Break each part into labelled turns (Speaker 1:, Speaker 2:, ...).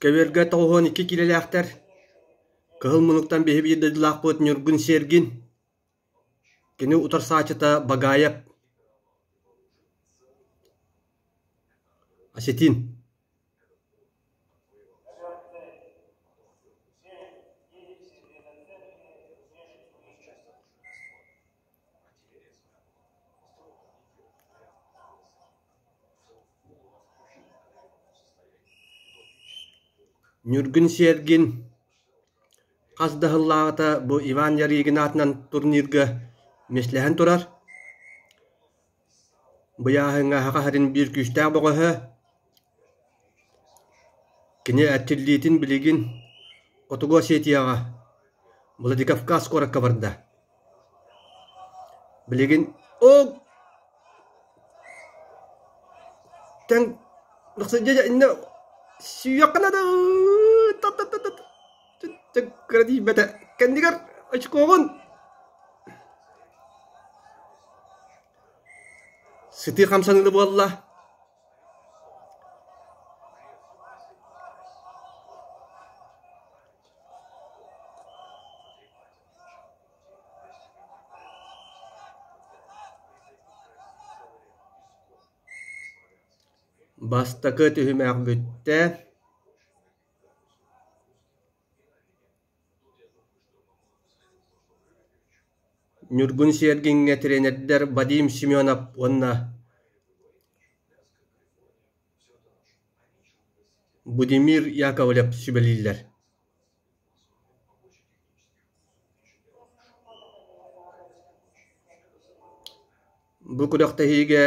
Speaker 1: Көбүөргэ 92 киилэлээхтэр Кыһыл муннуктан биһи биир дойдулаахпыт Ньургун Сергин, кини утарсааччыта Багаев Осетин. Ньургун Сергин хас да сыллааҕыта бу Иван Ярыгин аатынан турнирга миэстэлэһэн турар. Быйааһыҥҥа Саха сирин биир күүстээх бөҕөһө. Кини эрчиллиитин билигин Хотугу Осетияҕа Владикавказ куоракка барда. Билигин ол тэҥ иннэ сүүйэххэ наада кыра тиийбэтэ кэннигэр очкоҕун сытыы хамсаныыны буолла Бастакы түһүмэх бүттэ. Ньургун Сергиҥҥэ тренердэр Вадим Семенов уонна Будимир Яковлев сүбэлииллэр. Бу күрэхтэһиигэ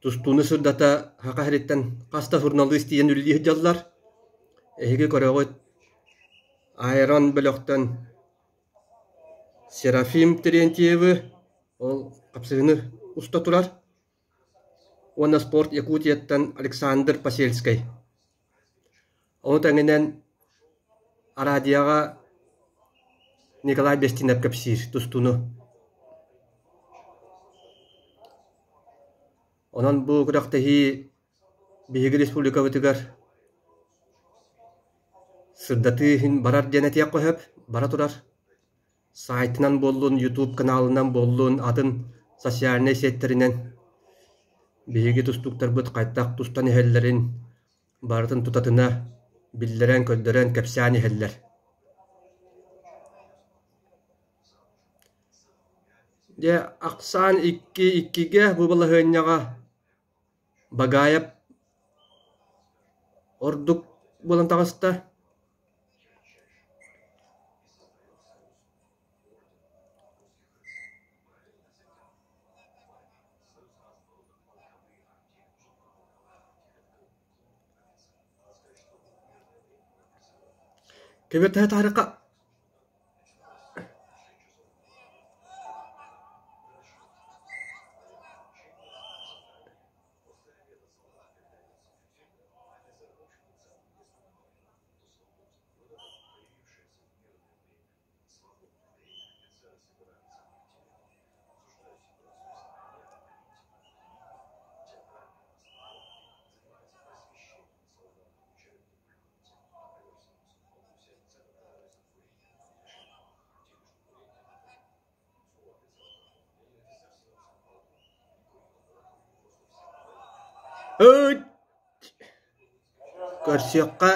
Speaker 1: тустууну сырдата Саха сириттэн хас да суруналыыс тиийэн үлэлии сылдьаллар. Эһиги көрөҕүт, Айрон бөлөхтөн Серафим Терентьевы, ол хапсыһыыны уста турар уонна Спорт Якутияттан Александр Посельскай. Ону тэҥинэн араадьыйаҕа Николай Бестинов кэпсиир тустууну. Онон бу күрэхтэһии биһиги республикабытыгар сырдатыы иһин барар диэн этиэххэ сөп, бара турар. Сайтынан буоллун, YouTube каналынан буоллун, атын социальнай сеттэринэн биһиги тустууктарбыт хайдах тустан иһэллэрин барытын тутатына биллэрэн, көрдөрөн, кэпсээн иһэллэр. Дьэ, ахсаан икки иккигэ бу балаһыанньаҕа Багаев ордук буолан таҕыста. Кэбиэтэһэ таарыка Ыт Көрсүөххэ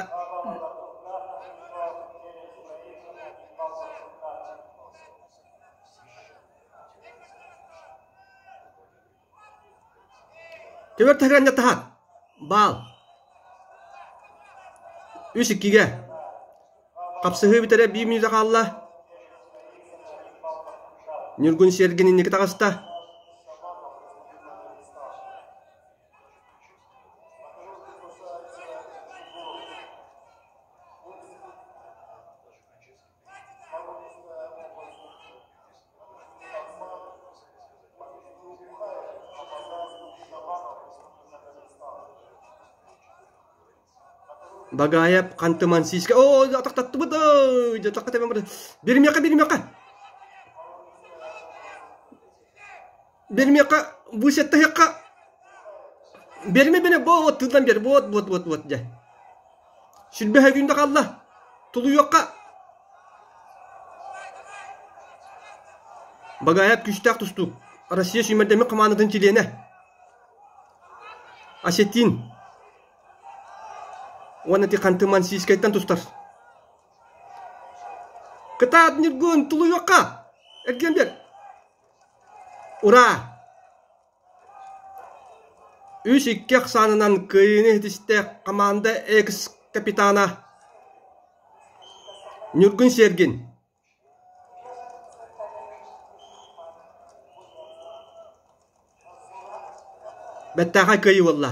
Speaker 1: Түбэр таһыганньа таһаат Баал Үс иккигэ Хапсыһыы бүтэрэ биир мүнүүтэ хаалла. Ньургун Сергин инники таҕыста. Багаев Ханты-Мансийскай оо атахтаттыбыт ой атахха тэбэн барда биэримиэххэ биэримиэххэ биэримиэххэ бу сеттаһыахха биэримэ биэрэ вот тыыллан биэр вот вот вот вот дьэ. Сүүрбэһэ күндэ хаалла. Тулуйуохха. Багаев күүстээх тустуук. Россия сүүмэрдэммит хамаандатын чилиэнэ. Осетин. Уонна ити Ханты-Мансийскайтан тустар. Кытаат Ньургун, тулуйуохха! Эргиэн биэр! Ура! Үс-икки ахсаанынан кыайыыны ситистэ хамаанда экс-капитана Ньургун Сергин. Бэртээхэй кыайыы буолла.